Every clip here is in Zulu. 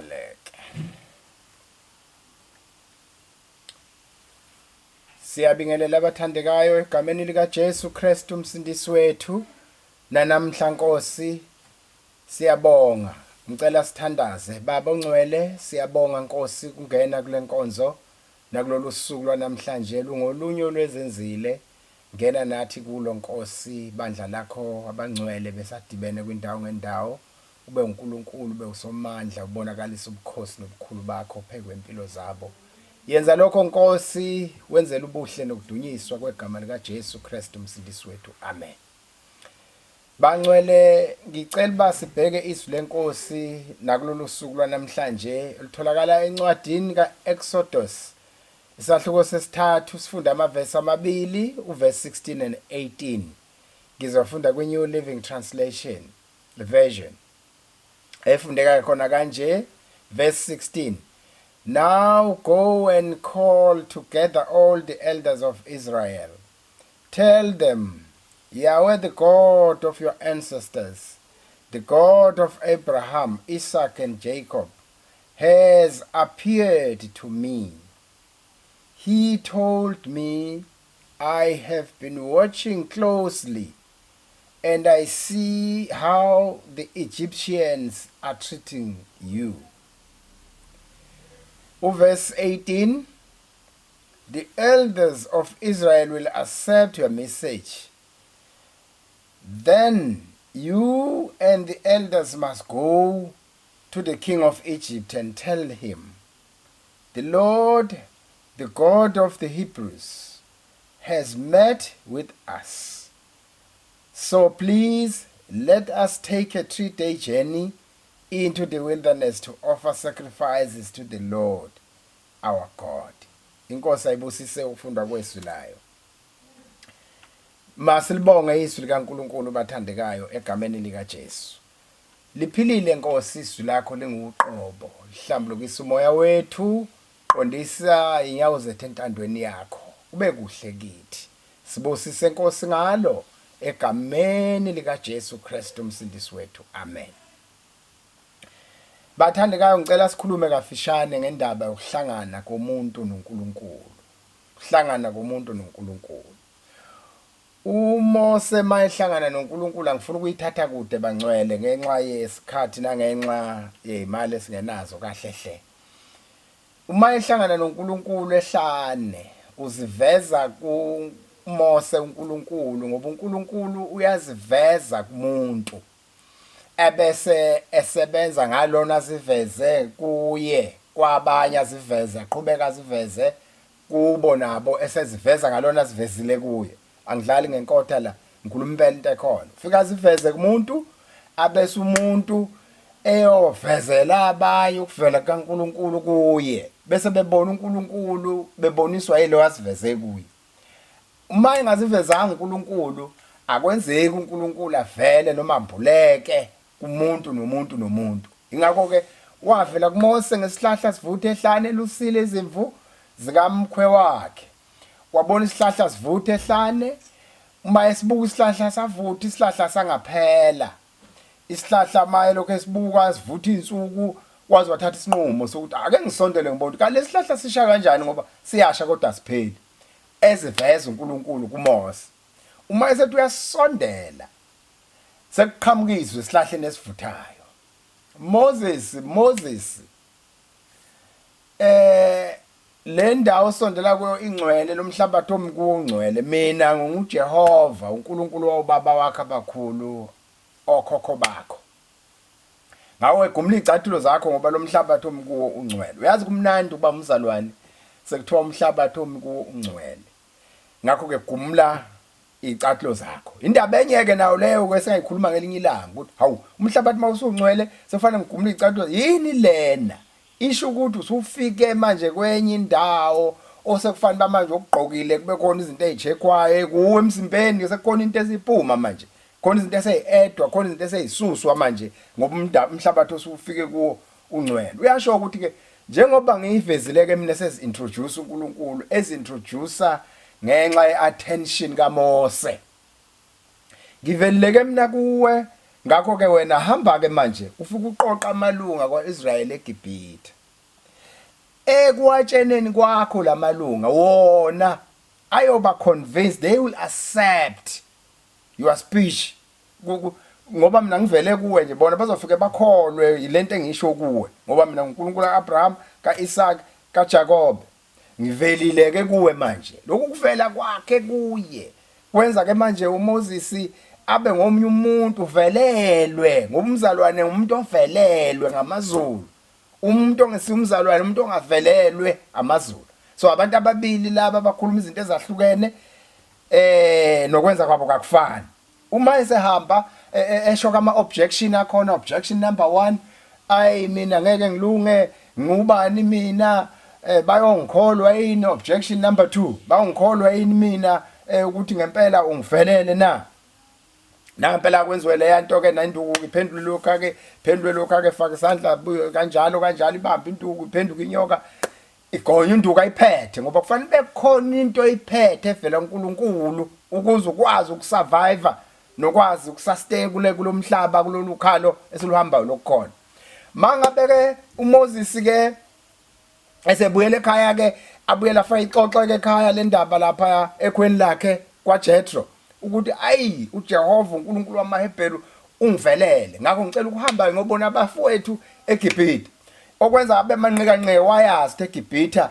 Siqale-ke. Siyabingelela abathandekayo egameni likaJesu Kristu uMsindisi wethu. Nanamhla Nkosi siyabonga. Ngicela sithandaze. Baba ongcwele, siyabonga Nkosi kungena kule nkonzo nakulolu suku lwanamhlanje lungolunye olwezenzile. Ngena nathi kulo Nkosi, bandla lakho abangcwele besadibene kwindawo ngendawo. Ube uNkulunkulu, ube uSomandla, ubonakalise ubukhosi nobukhulu bakho phezu kwempilo zabo. Yenza lokho Nkosi, wenzele ubuhle nokudunyiswa kwegama likaJesu Kristu uMsindisi wethu. Amen. Bangcwele, ngicela uba sibheke izwi lenkosi nakulolu suku lwanamhlanje olutholakala encwadini ka-Exodus isahluko sesithathu sifunda amavesi amabili uvesi 16 and 18. Ngizofunda kwi-New Living Translation version efundeka khona kanje verse 16. Now go and call together all the elders of Israel. Tell them, Yahweh the God of your ancestors, the God of Abraham, Isaac and Jacob, has appeared to me. He told me, I have been watching closely and I see how the Egyptians are treating you. Verse 18. The elders of Israel will accept your message. Then you and the elders must go to the king of Egypt and tell him, The Lord, the God of the Hebrews, has met with us. So please let us take a 3-day journey into the wilderness to offer sacrifices to the Lord our God. Inkosi ayibusise ukufundwa kwezwi layo. Masilibonge izwi likaNkulunkulu bathandekayo egameni likaJesu. Liphilile Nkosi izwi lakho linguqobo, lihlambulukisa umoya wethu, qondisa inyawo zethu entandweni yakho. Kube kuhle kithi. Sibusise Nkosi ngalo egameni likaJesu Kristu uMsindisi wethu. Amen. Bathandekayo, ngicela sikhulume kafishane ngendaba yokuhlangana komuntu noNkulunkulu. Ukuhlangana komuntu noNkulunkulu. UMose mayehlangana noNkulunkulu, angifuni ukuyithatha kude bangcwele ngenxa yesikhathi nangenxa yezimali esingenazo kahle hle. Uma ehlangana noNkulunkulu ehlane, uziveza kuMose uNkulunkulu ngoba uNkulunkulu uyaziveza kumuntu. Ebese esebenza ngalona aziveze kuye kwabanye, aziveze aqhubeka aziveze kubo nabo eseziveza ngalona azivezile kuye. Angidlali ngenkotha la, ngikhuluma impela into ekhona. Fika aziveze kumuntu abese umuntu eyovezela abanye ukuvela kukaNkulunkulu kuye, bese bebona uNkulunkulu beboniswa yilo asiveze kuye. Uma engazivezanga uNkulunkulu akwenzeki uNkulunkulu avele noma ambuleke kumuntu nomuntu nomuntu. Ingakho ke wavela kuMose ngesihlahla sivutha ehlane elusile izimvu zikamkhwe wakhe. Wabona isihlahla sivutha ehlane, uma esibuka isihlahla savutha isihlahla sangaphela. Isihlahla uma elokhu esibuka sivutha izinsuku waze wathatha isinqumo sokuthi ake ngisondele ngibone ukuthi kanti lesihlahla sisha kanjani ngoba siyasha kodwa asipheli. Eziveza uNkulunkulu kuMose. Uma esethi uyasondela sekuqhamuka izwi esihlahleni esivuthayo. Moses, Moses, eh le ndawo osondela kuyo ingcwele, lomhlabathi omi kuwo ungcwele. Mina nginguJehova uNkulunkulu wobaba wakho abakhulu, okhokho bakho. Ngawe gumula izicathulo zakho ngoba lo mhlabathi omi kuwo ungcwele. Uyazi kumnandi ukuba umzalwane sekuthiwa umhlabathi omi kuwo ungcwele. Ngakho-ke gumula iy'cathulo zakho. Indaba enye-ke nayo leyo ke sengayikhuluma ngelinye ilanga ukuthi hawu umhlabathi uma usungcwele sekufanele ngigumule iy'cathulo. Yini lena? Isho ukuthi usufike manje kwenye indawo osekufanele uba manje okugqokile kube khona izinto ey'checkwayo kuwe emzimbeni, sekukhona into esiphuma manje. Khona izinto eseyi-edwa, khona izinto eseyisuswa manje ngoba umhlabathi osufike kuwo ungcwele. Uyasho ukuthi-ke njengoba ngiyivezile-ke mina sezi-introduce uNkulunkulu, ezi-introduce ngenxa ye-attention kaMose. Ngivelile-ke mina kuwe, Ngakho ke wena hamba ke manje ufike uqoqa amalunga kwaIsrayeli eGibhithe. Ekuwatsheneni kwakho lamalunga wona ayoba convinced, they will accept your speech. Ngoba mina ngivele kuwe nje, bona bazofike bakholwe yilento engisho kuwe, ngoba mina nguNkulunkulu kaAbraham, kaIsaac, kaJakob. Ngivelile ke kuwe manje. Lokhu kuvela kwakhe kuye kwenza ke manje uMoses abe ngomunye umuntu uvelelwe, ngoba umzalwane umuntu ovelelwe ngamazulu. Umuntu ongesiye umzalwane umuntu ongavelelwe amazulu. So abantu ababili laba bakhuluma izinto ezahlukene, nokwenza kwabo kakufani. Uma esehamba esho kama objection akhona, objection number 1, ayi mina ngeke ngilunge, ngubani mina, bayongikholwa yini? Objection number 2, bayongikholwa yini mina ukuthi ngempela ungivelele na? Nangempela kwenziwe leya nto ke, nenduku iphendule lokhu ke, phendule lokhu ke, faka isandla kanjalo kanjalo, ibambe induku iphenduke inyoka, igonya induku ayiphethe, ngoba kufanele bekhona into oyiphethe evela kuNkulunkulu ukuze ukwazi ukusurvive nokwazi ukusustain kule kulomhlaba, kulolu khalo esiluhambayo lokukhona. Mangabe ke uMoses ke esebuyela ekhaya ke, abuyela afake ixoxe ke ekhaya le ndaba lapha ekhweni lakhe kwaJethro, ukuthi ayi uJehova uNkulunkulu wamaHebheru ungivelele, ngakho ngicela ukuhamba ngiyobona abafowethu eGibhithe. Okwenza abe manqikanqika, wayazi ukuthi eGibhithe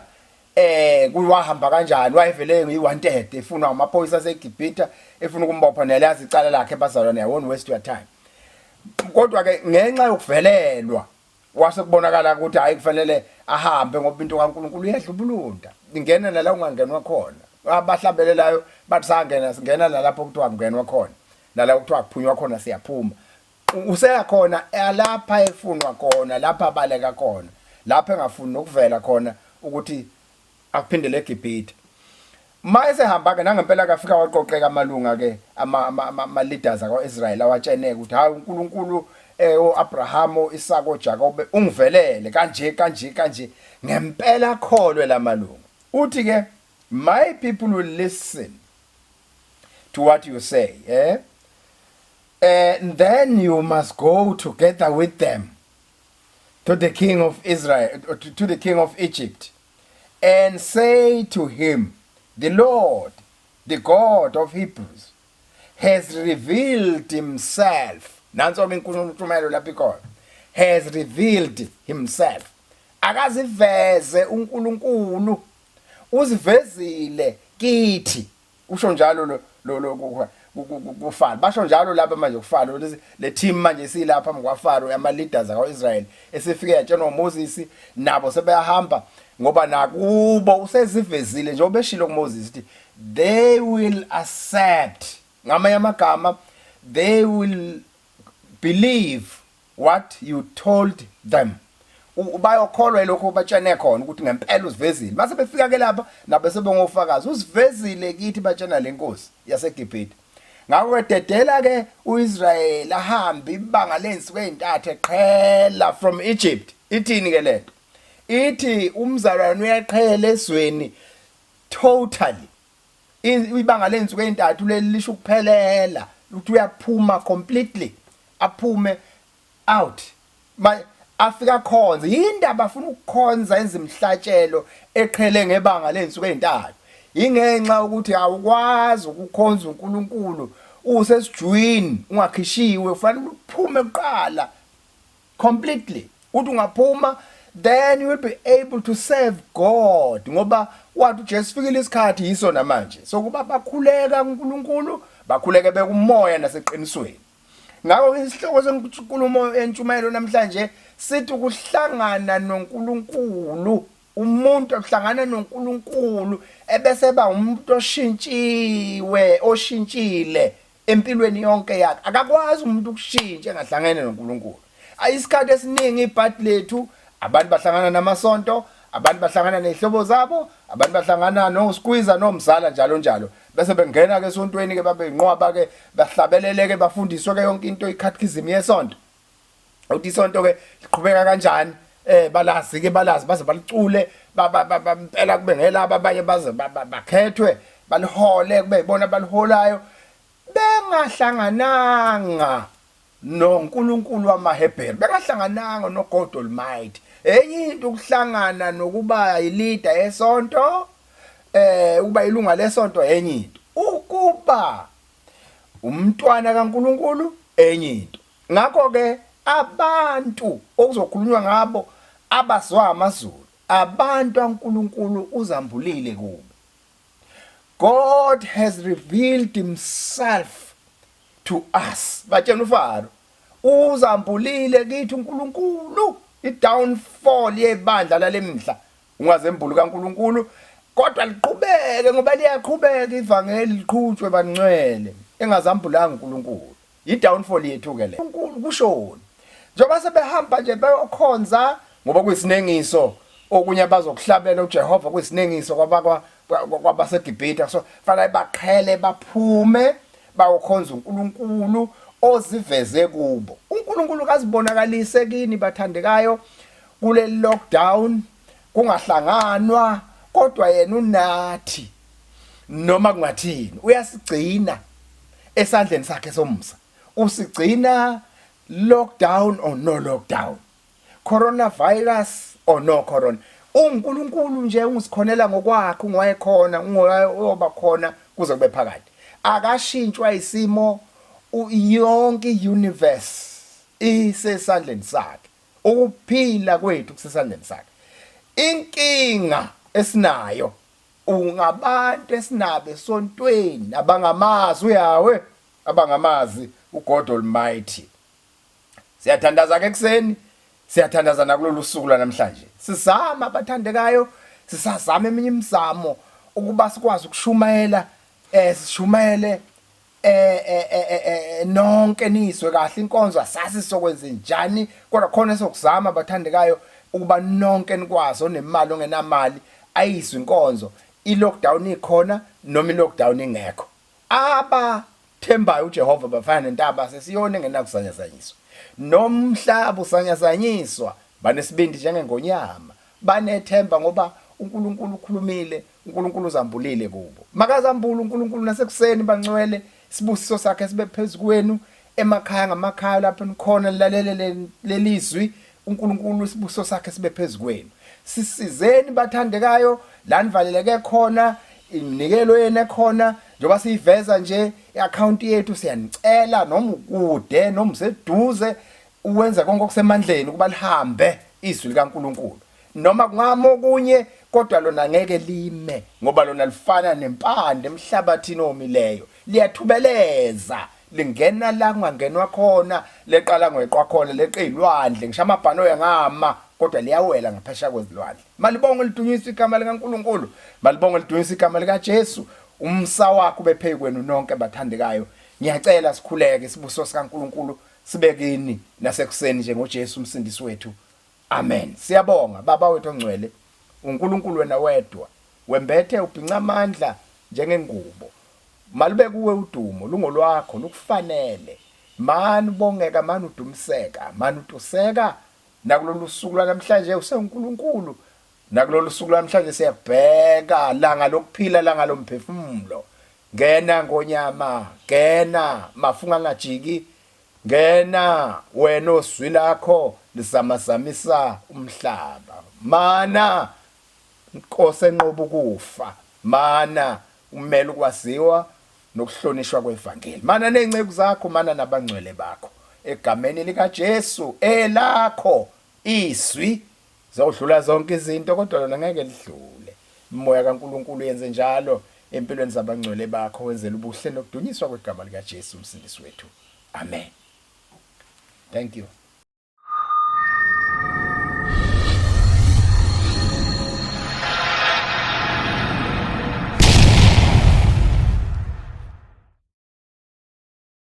kuwahamba kanjani, wayevele ngiyi-wanted, efunwa amaphoyisa aseGibhithe, efuna ukumbopha, nelazi icala lakhe bazalwane, I won't waste your time. Kodwa ke ngenxa yokuvelelwa wase kubonakala ukuthi hayi kufanele ahambe, ngoba into kaNkulunkulu iyadlubulunda, ingena nala ungangenwa khona. Abahlabelelayo bathi sangena, singena nalapho kuthiwa kungenwa khona, nala kuthiwa kuphunywa khona siyaphuma. Useyakhona alapha efunwa khona, lapha abaleka khona, lapho engafuni nokuvela khona ukuthi akuphindele eGibhithe. Mayesehamba ke nangempela kafika waqoqeka amalunga ke ama leaders akwaIsrael, awatsheneka ukuthi hayi uNkulunkulu oAbraham, oIsaka, oJakobe ungivelele kanje kanje kanje. Ngempela kholwe lamalunga. Uthi ke, my people will listen to what you say, and then you must go together with them to the king of Israel, to the king of Egypt, and say to him, the Lord, the God of Hebrews, has revealed himself. Nanso ke inkulumo lapho ikhona, has revealed himself. Akaziveze uNkulunkulu, uzivezile kithi, usho njalo lo kuFaro. Basho njalo lapha manje kuFaro, le team manje silapha kwaFaro, ama leaders akwaIsrael esifike yatshenwa uMoses, nabo sebeyahamba ngoba nakubo usezivezile, njengoba eshilo kuMoses ukuthi they will accept. Ngamanye amagama, they will believe what you told them, bayokholwa lokho batshene khona ukuthi ngempela usivezile. Mase befika ke lapha nabo sebengofakazi, usivezile kithi, batshena lenkosi yaseGibhithe. Ngakho ke dedela ke uIsrael ahambe ibanga lensuku ezintathu eqhela from Egypt. Ithini ke lento? Ithi umzalwane uyaqhela ezweni totally. Ibanga lensuku ezintathu leli lisho ukuphelela, ukuthi uyaphuma completely, aphume out, afika khonza. Yindaba afuna ukukhonza, enza imhlatshelo eqhele ngebanga lezinsuku ezintathu? Ingenxa ukuthi awukwazi ukukhonza uNkulunkulu usesijwini ungakhishiwe, ufanele uphume kuqala completely. Uthi ungaphuma, then you will be able to serve God, ngoba wathi uJesu fikile isikhathi, yiso namanje, sokuba bakhuleka kuNkulunkulu, bakhuleke bekumoya naseqinisweni. Ngakho isihloko senkulumo entshumayelo namhlanje sithi ukuhlangana noNkulunkulu. Umuntu ohlangana noNkulunkulu ebese eba umuntu oshintshiwe, oshintshile empilweni yonke yakhe. Akakwazi umuntu ukushintsha engahlangene noNkulunkulu. Ayisikhathi esiningi ibhadi lethu, abantu bahlangana namasonto, abantu bahlangana nezihlobo zabo, abantu bahlangana noSqueezer nomzala njalo njalo, bese bengena ke esontweni ke, babe inqwaba ke, bahlabelele ke, bafundiswe ke yonke into, icatechism yesonto, uthi isonto ke liqhubeka kanjani, balazi ke, balazi baze balicule impela kube ngelaba, abanye baze bakhethwe balihole, kube yibona abaliholayo, bengahlangananga. noNkulunkulu wamaHebheru, bengahlangananga noGod Almighty. Enye into ukuhlangana nokuba yileader yesonto, ukuba ilunga lesonto enye into. Ukuba umntwana kaNkulunkulu enye into. Ngakho ke abantu okuzokhulunywa ngabo abazwa amazulu, abantu aNkulunkulu uzambulile kubo. God has revealed himself to us. Batshena uFaro, uzambulile kithi uNkulunkulu. I-downfall yebandla lalemihla ungazembuli kaNkulunkulu, kodwa liqhubeke ngoba liyaqhubeka ivangeli liqhutshwe bangcwele engazambulanga uNkulunkulu. I-downfall yethu ke le. uNkulunkulu kushoni? Njengoba sebehamba nje beyokhonza ngoba kuyisinengiso okunye abazokuhlabela uJehova kuyisinengiso kwabakwa kwabaseGibhithe, so fanele baqhele baphume bayokhonza uNkulunkulu oziveze kubo. uNkulunkulu kazibonakalise kini bathandekayo kule lockdown, kungahlanganwa, kodwa yena unathi noma kungathini, uyasigcina esandleni sakhe somsa, usigcina lockdown or no lockdown, coronavirus or no corona. UNkulunkulu nje ungisikhonela ngokwakhe, ungowayekhona, ungoyoba khona kuze kube phakade. Akashintshwa isimo, yonke iuniverse isesandleni sakhe, ukuphila kwethu kusesandleni sakhe. Inkinga esinayo ungabantu esinabo esontweni abangamazi uYahweh, abangamazi uGod Almighty. Siyathandaza ke ekseni, siyathandaza nakulolu suku lwanamhlanje. Sizama abathandekayo, sisazama eminye imizamo ukuba sikwazi ukushumayela, sishumayele nonke nizwe kahle inkonzo, asazi sokwenza njani, kodwa khona esokuzama abathandekayo ukuba nonke nikwazi, onemali ongenamali ayizwe inkonzo. I-lockdown ikhona noma i-lockdown ingekho. Abathembayo uJehova bafana nentaba sesiyona engenakuzanyazanyiswa. Nomhlaba usanyazanyiswa, banesibindi njengengonyama, banethemba ngoba uNkulunkulu ukhulumile, uNkulunkulu uzambulile kubo. Makazambule uNkulunkulu nasekuseni bangcwele, isibusiso sakhe sibe phezu kwenu emakhaya ngamakhaya lapho nikhona nilalele lelizwi, uNkulunkulu isibusiso sakhe sibe phezu kwenu. Sisizeni bathandekayo la nivaleleke khona, iminikelo yenu ekhona njengoba siyiveza nje i-account yethu, siyanicela noma ukude noma useduze uwenze konke okusemandleni ukuba lihambe izwi likaNkulunkulu, noma kungama okunye kodwa lona ngeke lime, ngoba lona lifana nempande emhlabathini omileyo, liyathubeleza lingena la kungangenwa khona, leqala ngweqwa khona, leqa izilwandle, ngisho amabhanoyi angama kodwa liyawela ngaphesheya kwezilwandle. Malibongwe lidunyiswe igama likaNkulunkulu, malibongwe lidunyiswe igama likaJesu. Umsa wakhe ube phezu kwenu nonke bathandekayo. Ngiyacela sikhuleke, isibusiso sikaNkulunkulu sibe kini nasekuseni nje ngoJesu umsindisi wethu. Amen. Siyabonga Baba wethu ongcwele, uNkulunkulu wena wedwa, wembethe ubhinca amandla njengengubo. Malube kuwe udumo, lungolwakho, lukufanele. Mani ubongeka, mani udumiseka, mani utuseka. Nakulolu suku lwanamhlanje usenguNkulunkulu. Nakulolu suku lwanamhlanje siyabheka langa lokuphila, langa lomphefumulo. Ngena ngonyama, ngena mafunga angajiki, ngena wena ozwi lakho lizamazamisa umhlaba. Mana Nkosi enqoba ukufa, mana umele ukwaziwa nokuhlonishwa kwevangeli. Mana nezinceku zakho, mana nabangcwele bakho. Egameni likaJesu elakho izwi zodlula zonke izinto, kodwa lona ngeke lidlule. Umoya kaNkulunkulu yenze njalo empilweni zabangcwele bakho, wenzele ubuhle nokudunyiswa kwegama likaJesu umsindisi wethu. Amen. Thank you.